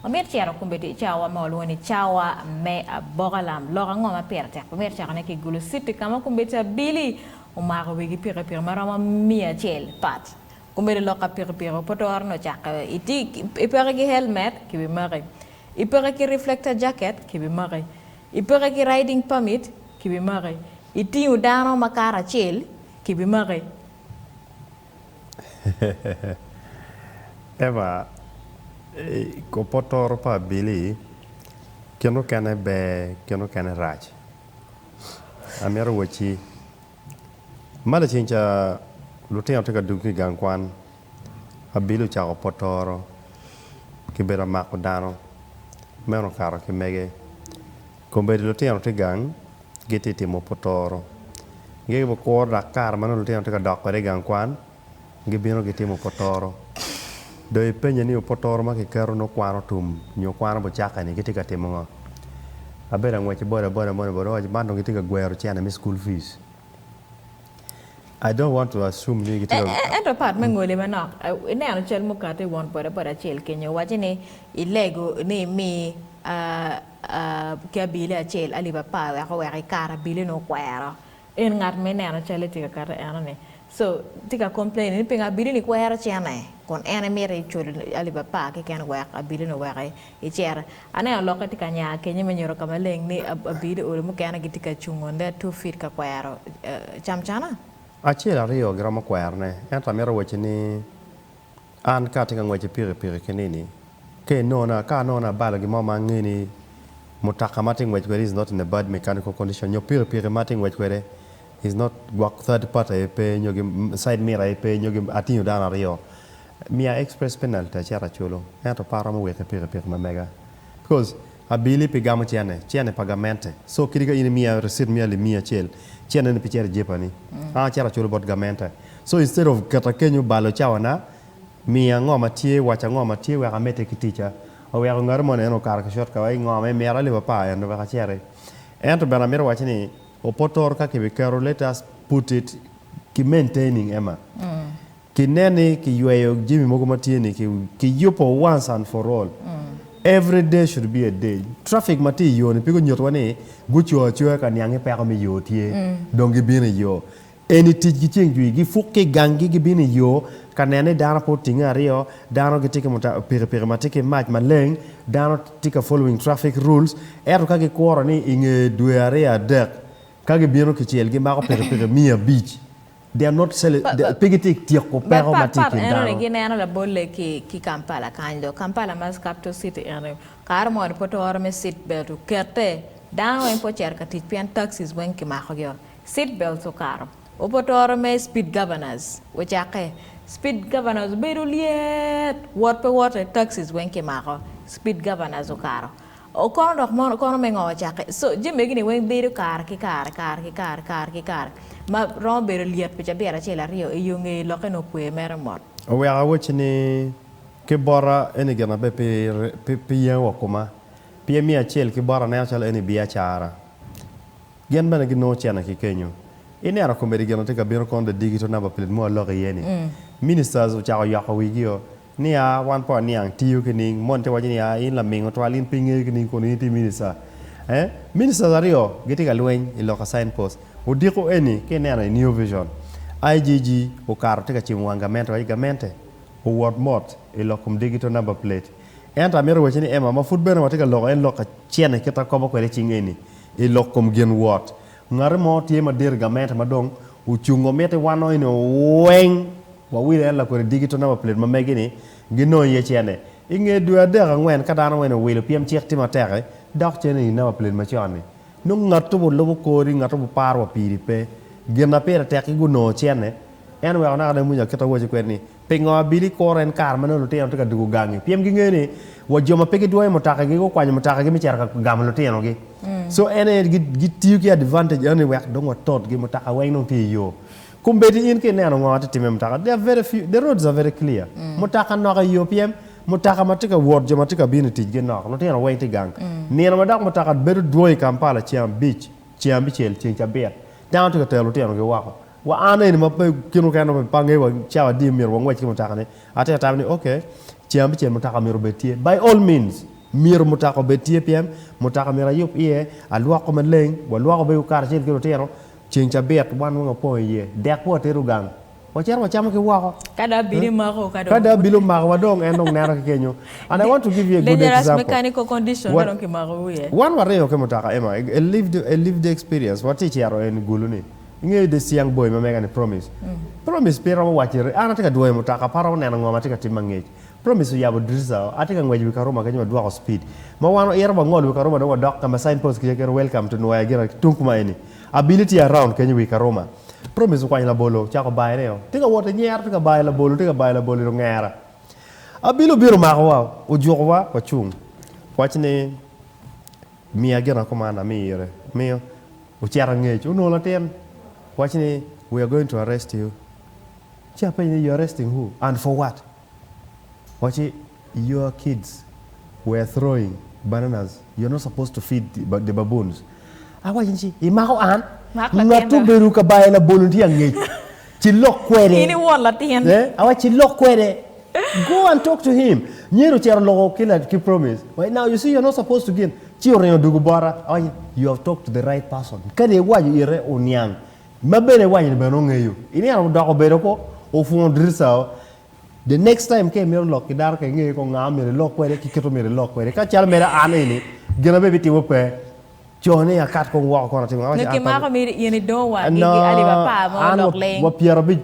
Wamito cito kombeddi i cawa ma walwongo ni cawa me aboka lam. Lok ango ma pire tek? Wamito cakone ki i Gulu City ka ma kombeddi abili omako wigi pikipiki ma romo 100 pat. Kombeddi lok ka pikipiki opotoro ni ocakke i peke ki helmet kibimaki, i peke ki reflector jacket kibimaki, i peke ki riding permit kibimaki, itingo dano makato acel kibimaki. Eva, Opotoro pa abili kine mukene ber kine mukene rac. Amito wacci ma laceng ca lutino tye ka dwogo ki i gang kwan, abili ocako potoro kibedo mako dano meno okato ki mege. Kombeddi lutino tye gang gitye timo potoro. Gibikuro dok kare ma nongo lutino tye ka dok kwede i gang kwan, gibino gitimo potoro. Dong ipenye ni opotoro ma kiketo nongo kwano tum nyo kwano bucakke-ni gitye ka timo ngo? Abedo angwec ki boda boda moni boda owaco man dong gitye ka gwero cene me school fees. I don't want to assume ni gitye ka. Ento part me ngoli manok, ineno cal mukati i won boda boda acel kenyo owaco ni ilego ni imi ki abili acel alip apar wek owek ikare abili ni okwero. En ngat ma ineno calle tye ka kati eno ni so tye ka complain ni pingo abili ni kwero cene kun en emito ecul alip apar keken wek abili ni owek icit. Aneno lokke tye ka nya kenyo me nyuto ka maleng ni abili olo mukene gitye ka cungo on their two feet ka kwero camcana. Acel aryo giromo kwerone ento amito wacci ni An ka atye ka ngwec ki pikipiki ki nini, ka inona, ka anongo ni abalo gin mo ma angeyo ni mutoka ma atye ka ngwec kwede is not in a bad mechanical condition nyo pikipiki ma atye ka ngwec kwede is not gwok third party aye pe nyo side mirror aye pe nyo atingo dano aryo, miya express penalty acito aculo ento pe aromo weko i pikipiki ma mega because abili pe gamo cene, cene pa gamente so kadi ka in imiya receipt me alip miya acel cene ni pe cito i jebani an acito aculo bot gamente. So instead of keta kenyo balo cawa na, miya ngo ma tye, waca ngo ma tye wek amedde ki ticca. Oweko ngati moni en okato ki short ka ngo ma imito alip apar eno wek aciti. Ento bene amito waci ni opotoro ka kibiketo let us put it ki maintaining Emma. Ki nen ni ki yweyo jami mogo ma tye ni ki yubo once and for all. Every day should be a day. Traffic ma tye i yo ni pe gunyuto wa ni gucoo acoya ka niang ni peko me yo tye dong gibino i yo. Eni ticgi ceng jwi, gipuk ki i ganggi gibino i yo ka neno ni dano pe otinge aryo, dano gitye ki pikipiki ma tye ki mac maleng, dano tye ka following traffic rules, ento ka gikuro ni i nge dwe aryo adek ka gibino kicel gimako pikipiki 500, they are not selling, pe gitye ka tyeko peko ma tye i kin dano. Eno ni gineno labolle ki Kampala kany do, Kampala ma capital city eni kare moni pe otoro me seat belt okette, dano weng pe ocito ka tic pien taxis weng kimakogi o. Seat belts okato. Opotoro me speed governors ocakke. Speed governors obedo lyet, wot pe wote, taxis weng kimako. Speed governors okato. Kono dok mono kono me ngo ocakke. So jami egi ni weng bedo kare ki kare, kare ki kare, kare ki kare ma romo bedo lyet pi cabit acel aryo i yo ngeye lokke nongo okwe mere mot. Oweko awacci ni ki bota eni gin maber pi yengo wa koma. Pien miyo acel ki bota aneno calo eni biacara. Gin bene ginongo cene ki kenyo. Ineno komedi gin atye ka bino kono the digital number plate mo aloko iye ni ministers ocako yoko wigi o ni aa wan pe waniang tiyo ki ning moni tye waco ni aa in lamingo twal in pe ingeyo ki ning kono in itye minister eh ministers aryo gitye ka lweny i lok ka sign post odiko eni ka ineno i new vision IGG okato tye ka cimo wang gamente waci gamente owot mot i lok kom digital number plate ento amito waci ni Emma ma pud bene watye ka loko en lok ka cene kit akobo kwede cing eni I lok kom gin wot, ngati mo tye madit i gamente ma dong ocungo miti wan eni weng wawilo en lakwede digital number plate ma megi ni ginongo iye cene. I nge dwe adek angwen ka dano weng owilo pyem cik tye matek-ki, dok cen i number plate macon ni nongo ngat bu lubo kori, ngat bu paro wa piri pe. Gin ma pire tek ki gunongo cene, en oweko naka dong iwinyo kit awaci kwede ni Pingo abili kuro en kare ma nongo lutino tye ka dwogo gangi? Pien gingeyo ni wa jo ma pe gidwoyo mutoka-gi gukwanyo mutoka-gi me cito ka gamo lutinogi. So en aye gitiyo ki advantage eno ni wek dong watotgi mutoka weng dong tye i yo. Kombeddi in ka ineno ngo ma tye timme i mutoka, there are very few, the roads are very clear. Mutoka nok i yo pien mutoka ma tye ka wot jo ma tye ka bino i tic ginok, lutino weng tye gang. Nino ma dok mutoka bedo dwong i Kampala ceng abic, ceng abicel, ceng cabit, dano tye ka tero lutinogi woko. Wa an eni ma pe kine mukene pe angeyo wa cawa adi myero wangwec ki mutoka ni, atye ka tamo ni ok. Ceng abicel mutoka myero obed tye. By all means, myero mutoka obed tye pien mutoka myero ayub iye, alwoko maleng, walwoko bene karacel ki lutino, ceng cabit wan weng wapong iye, dek pe watero gang, wacito wacamo ki woko. Ka dong abili omako ka dong. Ka dong abili omako wa dong en dong neno ki kenyo. And I want to give you a good Dangerous example. mechanical condition ka dong kimako wiye. Wan waringo ki mutoka Emma, a lived, a lived experience, watye cito en Gulu ni. Ingeyo this young boy ma mega ni Promise. Promise pe romo waco ite, an atye ka dwoyo mutoka pe aromo neno ngo ma atye ka timo angec. Promise oyabo dirisa o, atye ka ngwec i wi Karuma kenyo wadwoko speed. Ma wan oito wangol wi Karuma dong wadok ka ma sign post kica keto welcome to Nwoya gire tung kuma eni. Abili tye around kenyo i wi Karuma. Promise okwanyo labolo ocako bayone o. Tye ka wot inyero tye ka bayo labolo tye ka bayo labolo ito ngera. Abili obino omakowa ojukowa wacung. Waco ni miya gina kuman ami ire. Miyo. Ocito angec, onongo latin, waco ni, We are going to arrest you. Ci apenye ni, You arresting who and for what? Waci, Your kids were throwing bananas, you are not supposed to feed the baboons. Awaco ni, Ci imako an? Mak latin Ngat dong. obedo ka bayo labolo tye angec, ci lok kwede. In iwon latin. Eh, awaco ci lok kwede. Go and talk to him. Nyero ocito oloko ki la, ki promise. Right now you see you are not supposed to gin. Ci oringo odwogo bota, awaco you have talked to the right person. Kadi iwaco ite oniang, ma bene iwaco ni bene ongeyo. Ineno odoko obedo ko, opungo dirisa o. The next time ka imito lok ki dano ka ingeyo ko nga myero ilok kwede ki kit myero ilok kwede. Ka calo mere an eni, gin ma ibitimo pe, co ni akat kong woko kono atimo. Awaco Nyo an pe kimako miti in idong wa No, gi alip apar mo an olok ling. wa 50 pa.